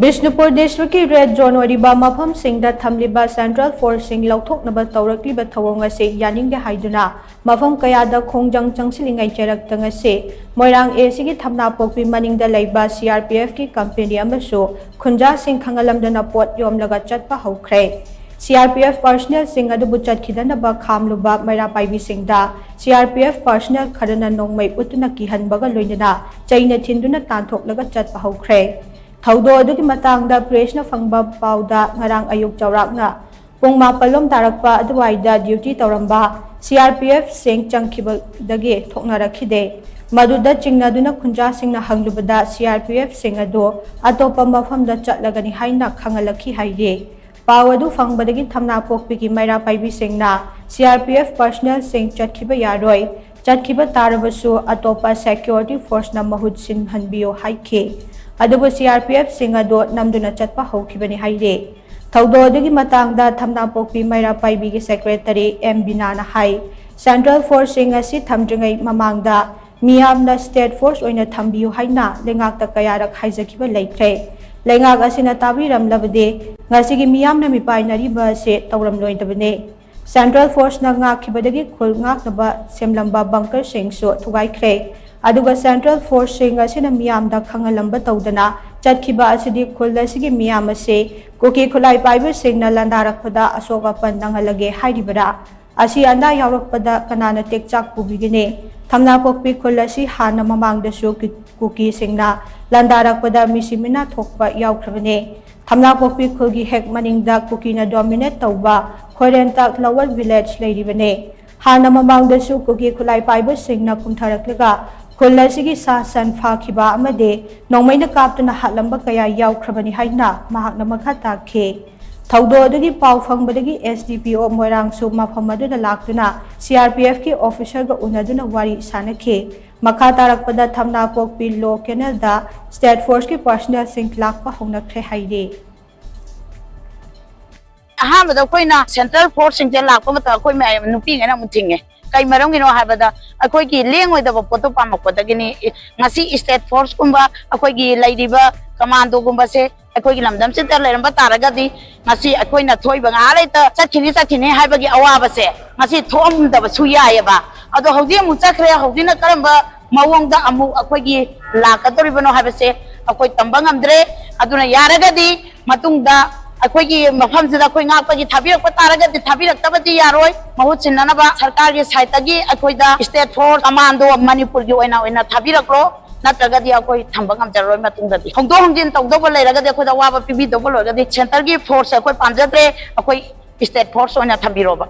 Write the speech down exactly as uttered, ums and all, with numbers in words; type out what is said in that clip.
ꯕꯤꯁꯅꯨꯄꯨꯔ ꯗꯤꯁꯇ꯭ꯔꯤꯛꯀꯤ red zone ꯑꯣꯏꯔꯤꯕ ꯃꯐꯝꯁꯤꯡꯗ ꯊꯝꯂꯤꯕ ꯁꯦꯟꯇ꯭ꯔꯦꯜ ꯐꯣꯔꯁꯁꯤꯡ ꯂꯧꯊꯣꯛꯅꯕ ꯇꯧꯔꯛꯂꯤꯕ ꯊꯧꯑꯣꯡ ꯑꯁꯤ ꯌꯥꯅꯤꯡꯗꯦ ꯍꯥꯏꯗꯨꯅ ꯃꯐꯝ ꯀꯌꯥꯗ ꯈꯣꯡꯖꯪ ꯆꯪꯁꯤꯜꯂꯤꯉꯩ ꯆꯩꯔꯛꯇ ꯉꯁꯤ ꯃꯣꯏꯔꯥꯡ ꯑꯦ ꯁꯤꯒꯤ ꯊꯝꯅꯥꯄꯣꯛꯄꯤ ꯃꯅꯤꯡꯗ ꯂꯩꯕ ꯁꯤ ꯑꯥꯔ ꯄꯤ ꯑꯦꯐꯀꯤ ꯀꯝꯄꯦꯅꯤ ꯑꯃꯁꯨ ꯈꯨꯟꯖꯥꯁꯤꯡ ꯈꯪꯍꯜꯂꯝꯗꯅ ꯄꯣꯠ ꯌꯣꯝꯂꯒ ꯆꯠꯄ ꯍꯧꯈ꯭ꯔꯦ꯫ ꯁꯤ ꯑꯥꯔ ꯄꯤ ꯑꯦꯐ ꯄꯔꯁꯅꯦꯜꯁꯤꯡ ꯑꯗꯨꯕꯨ ꯆꯠꯈꯤꯗꯅꯕ ꯈꯥꯝꯂꯨꯕ ꯃꯩꯔꯥ ꯄꯥꯏꯕꯤꯁꯤꯡꯗ C R P F personal ꯈꯔꯅ ꯅꯣꯡꯃꯩ ꯎꯠꯇꯨꯅ ꯀꯤꯍꯟꯕꯒ ꯂꯣꯏꯅꯅ ꯆꯩꯅ ꯊꯤꯟꯗꯨꯅ ꯇꯥꯟꯊꯣꯛꯂꯒ ꯆꯠꯄ ꯍꯧꯈ꯭ꯔꯦ꯫ ꯊꯧꯗꯣꯛ ꯑꯗꯨꯒꯤ ꯃꯇꯥꯡꯗ ꯄ꯭ꯔꯦꯁꯅ ꯐꯪꯕ ꯄꯥꯎꯗ ꯉꯔꯥꯡ ꯑꯌꯨꯛ ꯆꯥꯎꯔꯥꯛꯅ ꯄꯨꯡ ꯃꯥꯄꯜꯂꯣꯝ ꯇꯥꯔꯛꯄ ꯑꯗꯨꯋꯥꯏꯗ ꯗ꯭ꯌꯨꯇꯤ ꯇꯧꯔꯝꯕ ꯁꯤ ꯑꯥꯔ ꯄꯤ ꯑꯦꯐꯁꯤꯡ ꯆꯪꯈꯤꯕꯗꯒꯤ ꯊꯣꯛꯅꯔꯛꯈꯤꯗꯦ꯫ ꯃꯗꯨꯗ ꯆꯤꯡꯅꯗꯨꯅ ꯈꯨꯟꯖꯥꯁꯤꯡꯅ ꯍꯪꯂꯨꯕꯗ ꯁꯤ ꯑꯥꯔ ꯄꯤ ꯑꯦꯐꯁꯤꯡ ꯑꯗꯨ ꯑꯇꯣꯞꯄ ꯃꯐꯝꯗ ꯆꯠꯂꯒꯅꯤ ꯍꯥꯏꯅ ꯈꯪꯍꯜꯂꯛꯈꯤ ꯍꯥꯏꯔꯤ꯫ ꯄꯥꯎ ꯑꯗꯨ ꯐꯪꯕꯗꯒꯤ ꯊꯝꯅꯥꯄꯣꯛꯄꯤꯒꯤ ꯃꯩꯔꯥ ꯄꯥꯏꯕꯤꯁꯤꯡꯅ ꯁꯤ ꯑꯥꯔ ꯄꯤ ꯑꯦꯐ ꯄꯔꯁꯅꯦꯜꯁꯤꯡ ꯆꯠꯈꯤꯕ ꯌꯥꯔꯣꯏ, ꯆꯠꯈꯤꯕ ꯇꯥꯔꯕꯁꯨ ꯑꯇꯣꯞꯄ ꯁꯦꯀ꯭ꯌꯨꯔꯤꯇꯤ ꯐꯣꯔꯁꯅ ꯃꯍꯨꯠ ꯁꯤꯟꯍꯟꯕꯤꯌꯨ ꯍꯥꯏꯈꯤ꯫ ꯑꯗꯨꯕꯨ ꯁꯤ ꯑꯥꯔ ꯄꯤ ꯑꯦꯐꯁꯤꯡ ꯑꯗꯨ ꯅꯝꯗꯨꯅ ꯆꯠꯄ ꯍꯧꯈꯤꯕꯅꯤ ꯍꯥꯏꯔꯤ꯫ ꯊꯧꯗꯣꯛ ꯑꯗꯨꯒꯤ ꯃꯇꯥꯡꯗ ꯊꯝꯅꯥꯄꯣꯛꯄꯤ ꯃꯩꯔꯥ ꯄꯥꯏꯕꯤꯒꯤ ꯁꯦꯀ꯭ꯔꯦꯇꯔꯤ ꯑꯦꯝ ꯕꯤꯅꯥꯅ ꯍꯥꯏ, ꯁꯦꯟꯇ꯭ꯔꯦꯜ ꯐꯣꯔꯁꯁꯤꯡ ꯑꯁꯤ ꯊꯝꯗ꯭ꯔꯤꯉꯩ ꯃꯃꯥꯡꯗ ꯃꯤꯌꯥꯝꯅ ꯁ꯭ꯇꯦꯠ ꯐꯣꯔꯁ ꯑꯣꯏꯅ ꯊꯝꯕꯤꯌꯨ ꯍꯥꯏꯅ ꯂꯩꯉꯥꯛꯇ ꯀꯌꯥꯔꯛ ꯍꯥꯏꯖꯈꯤꯕ ꯂꯩꯈ꯭ꯔꯦ꯫ ꯂꯩꯉꯥꯛ ꯑꯁꯤꯅ ꯇꯥꯕꯤꯔꯝꯂꯕꯗꯤ ꯉꯁꯤꯒꯤ ꯃꯤꯌꯥꯝꯅ ꯃꯤꯄꯥꯏꯅꯔꯤꯕ ꯑꯁꯤ ꯇꯧꯔꯝꯂꯣꯏꯗꯕꯅꯤ꯫ ꯁꯦꯟꯇ꯭ꯔꯦꯜ ꯐꯣꯔꯁꯅ ꯉꯥꯛꯈꯤꯕꯗꯒꯤ ꯈꯨꯜ ꯉꯥꯛꯅꯕ ꯁꯦꯝꯂꯝꯕ ꯕꯪꯀꯔꯁꯤꯡꯁꯨ ꯊꯨꯒꯥꯏꯈ꯭ꯔꯦ꯫ ꯑꯗꯨꯒ ꯁꯦꯟꯇ꯭ꯔꯦꯜ ꯐꯣꯔꯁꯁꯤꯡ ꯑꯁꯤꯅ ꯃꯤꯌꯥꯝꯗ ꯈꯪꯍꯜꯂꯝꯕ ꯇꯧꯗꯅ ꯆꯠꯈꯤꯕ ꯑꯁꯤꯗꯤ ꯈꯨꯜ ꯑꯁꯤꯒꯤ ꯃꯤꯌꯥꯝ ꯑꯁꯤ ꯀꯨꯀꯤ ꯈꯨꯠꯂꯥꯏ ꯄꯥꯏꯕꯁꯤꯡꯅ ꯂꯥꯟꯗꯥꯔꯛꯄꯗ ꯑꯁꯣꯛ ꯑꯄꯟ ꯅꯪꯍꯜꯂꯒꯦ ꯍꯥꯏꯔꯤꯕꯔꯥ? ꯑꯁꯤ ꯑꯅꯥ ꯌꯥꯎꯔꯛꯄꯗ ꯀꯅꯥꯅ ꯇꯦꯛꯆꯥꯛ ꯄꯨꯕꯤꯒꯅꯤ? ꯊꯝꯅꯥꯄꯣꯛꯄꯤ ꯈꯨꯜ ꯑꯁꯤ ꯍꯥꯟꯅ ꯃꯃꯥꯡꯗꯁꯨ ꯀꯨ-, ꯀꯨꯀꯤꯁꯤꯡꯅ ꯂꯥꯟꯗꯥꯔꯛꯄꯗ ꯃꯤꯁꯤ ꯃꯤꯅꯥ ꯊꯣꯛꯄ ꯌꯥꯎꯈ꯭ꯔꯕꯅꯤ꯫ ꯊꯝꯅꯥꯄꯣꯛꯄꯤ ꯈꯨꯜꯒꯤ ꯍꯦꯛ ꯃꯅꯤꯡꯗ ꯀꯨꯀꯤꯅ ꯗꯣꯃꯤꯅꯦꯠ ꯇꯧꯕ ꯈꯣꯏꯔꯦꯟꯇꯥꯛ ꯂꯋꯔ ꯚꯤꯂꯦꯖ ꯂꯩꯔꯤꯕꯅꯤ꯫ ꯍꯥꯟꯅ ꯃꯃꯥꯡꯗꯁꯨ ꯀꯨꯀꯤ ꯈꯨꯠꯂꯥꯏ ꯄꯥꯏꯕꯁꯤꯡꯅ ꯀꯨꯝꯊꯔꯛꯂꯒ ꯈꯨꯜ ꯑꯁꯤꯒꯤ ꯁꯥ ꯁꯟ ꯐꯥꯈꯤꯕ ꯑꯃꯗꯤ ꯅꯣꯡꯃꯩꯅ ꯀꯥꯞꯇꯨꯅ ꯍꯥꯠꯂꯝꯕ ꯀꯌꯥ ꯌꯥꯎꯈ꯭ꯔꯕꯅꯤ ꯍꯥꯏꯅ ꯃꯍꯥꯛꯅ ꯃꯈꯥ ꯇꯥꯈꯤ꯫ ꯊꯧꯗꯣꯛ ꯑꯗꯨꯒꯤ ꯄꯥꯎ ꯐꯪꯕꯗꯒꯤ ꯑꯦꯁ ꯗꯤ ꯄꯤ ꯑꯣ ꯃꯣꯏꯔꯥꯡꯁꯨ ꯃꯐꯝ ꯑꯗꯨꯗ ꯂꯥꯛꯇꯨꯅ ꯁꯤ ꯑꯥꯔ ꯄꯤ ꯑꯦꯐꯀꯤ ꯑꯣꯐꯤꯁꯔꯒ ꯎꯅꯗꯨꯅ ꯋꯥꯔꯤ ꯁꯥꯅꯈꯤ꯫ ꯃꯈꯥ ꯇꯥꯔꯛꯄꯗ ꯊꯝꯅꯥꯄꯣꯛꯄꯤ ꯂꯣ ꯀꯦꯅꯦꯜꯗ ꯁ꯭ꯇꯦꯠ ꯐꯣꯔꯁꯀꯤ ꯄꯔꯁꯅꯦꯜꯁꯤꯡ ꯂꯥꯛꯄ ꯍꯧꯅꯈ꯭ꯔꯦ ꯍꯥꯏꯔꯤ꯫ ꯑꯍꯥꯟꯕꯗ ꯑꯩꯈꯣꯏꯅ ꯁꯦꯟꯇ꯭ꯔꯦꯜ ꯐꯣꯔꯁꯁꯤꯡꯁꯦ ꯂꯥꯛꯄ ꯃꯇꯝꯗ ꯑꯩꯈꯣꯏ ꯃꯌꯥꯝ ꯅꯨꯄꯤꯉꯩꯅ ꯑꯃꯨꯛ ꯊꯤꯡꯉꯦ꯫ ꯀꯩ ꯃꯔꯝꯒꯤꯅꯣ ꯍꯥꯏꯕꯗ ꯑꯩꯈꯣꯏꯒꯤ ꯂꯦꯡꯉꯣꯏꯗꯕ ꯄꯣꯠꯇꯣ ꯄꯥꯝꯃꯛꯄꯗꯒꯤꯅꯤ꯫ ꯏ-, ꯉꯁꯤ ꯁ꯭ꯇꯦꯠ ꯐꯣꯔꯁꯀꯨꯝꯕ ꯑꯩꯈꯣꯏꯒꯤ ꯂꯩꯔꯤꯕ ꯀꯃꯥꯟꯗꯣꯒꯨꯝꯕꯁꯦ ꯑꯩꯈꯣꯏꯒꯤ ꯂꯝꯗꯝꯁꯤꯗ ꯂꯩꯔꯝꯕ ꯇꯥꯔꯒꯗꯤ ꯉꯁꯤ ꯑꯩꯈꯣꯏꯅ ꯊꯣꯛꯏꯕ ꯉꯥꯏꯍꯥꯛ ꯂꯩꯇ ꯆꯠꯈꯤꯅꯤ ꯆꯠꯈꯤꯅꯤ ꯍꯥꯏꯕꯒꯤ ꯑꯋꯥꯕꯁꯦ ꯉꯁꯤ ꯊꯣꯛꯑꯝꯗꯕꯁꯨ ꯌꯥꯏꯑꯕ꯫ ꯑꯗꯣ ꯍꯧꯖꯤꯛ ꯑꯃꯨꯛ ꯆꯠꯈ꯭ꯔꯦ꯫ ꯍꯧꯖꯤꯛꯅ ꯀꯔꯝꯕ ꯃꯑꯣꯡꯗ ꯑꯃꯨꯛ ꯑꯩꯈꯣꯏꯒꯤ ꯂꯥꯛꯀꯗꯧꯔꯤꯕꯅꯣ ꯍꯥꯏꯕꯁꯦ ꯑꯩꯈꯣꯏ ꯇꯝꯕ ꯉꯝꯗ꯭ꯔꯦ꯫ ꯑꯗꯨꯅ ꯌꯥꯔꯒꯗꯤ ꯃꯇꯨꯡꯗ ꯑꯩꯈꯣꯏꯒꯤ ꯃꯐꯝꯁꯤꯗ ꯑꯩꯈꯣꯏ ꯉꯥꯛꯄꯒꯤ ꯊꯥꯕꯤꯔꯛꯄ ꯇꯥꯔꯒꯗꯤ, ꯊꯥꯕꯤꯔꯛꯇꯕꯗꯤ ꯌꯥꯔꯣꯏ꯫ ꯃꯍꯨꯠ ꯁꯤꯟꯅꯅꯕ ꯁꯔꯀꯥꯔꯒꯤ ꯁꯥꯏꯠꯇꯒꯤ ꯑꯩꯈꯣꯏꯗ state force commando ꯃꯅꯤꯄꯨꯔꯒꯤ ꯑꯣꯏꯅ ꯑꯣꯏꯅ ꯊꯥꯕꯤꯔꯛꯂꯣ, ꯅꯠꯇ꯭ꯔꯒꯗꯤ ꯑꯩꯈꯣꯏ ꯊꯝꯕ ꯉꯝꯖꯔꯔꯣꯏ꯫ ꯃꯇꯨꯡꯗꯗꯤ ꯍꯣꯡꯗꯣꯛ ꯍꯣꯡꯖꯤꯟ ꯇꯧꯗꯧꯕ ꯂꯩꯔꯒꯗꯤ, ꯑꯩꯈꯣꯏꯗ ꯑꯋꯥꯕ ꯄꯤꯕꯤꯗꯧꯕ ꯂꯩꯔꯒꯗꯤ, centreꯒꯤ forceꯁꯦ ꯑꯩꯈꯣꯏ ꯄꯥꯝꯖꯗ꯭ꯔꯦ, ꯑꯩꯈꯣꯏ state force ꯑꯣꯏꯅ ꯊꯝꯕꯤꯔꯣꯕ꯫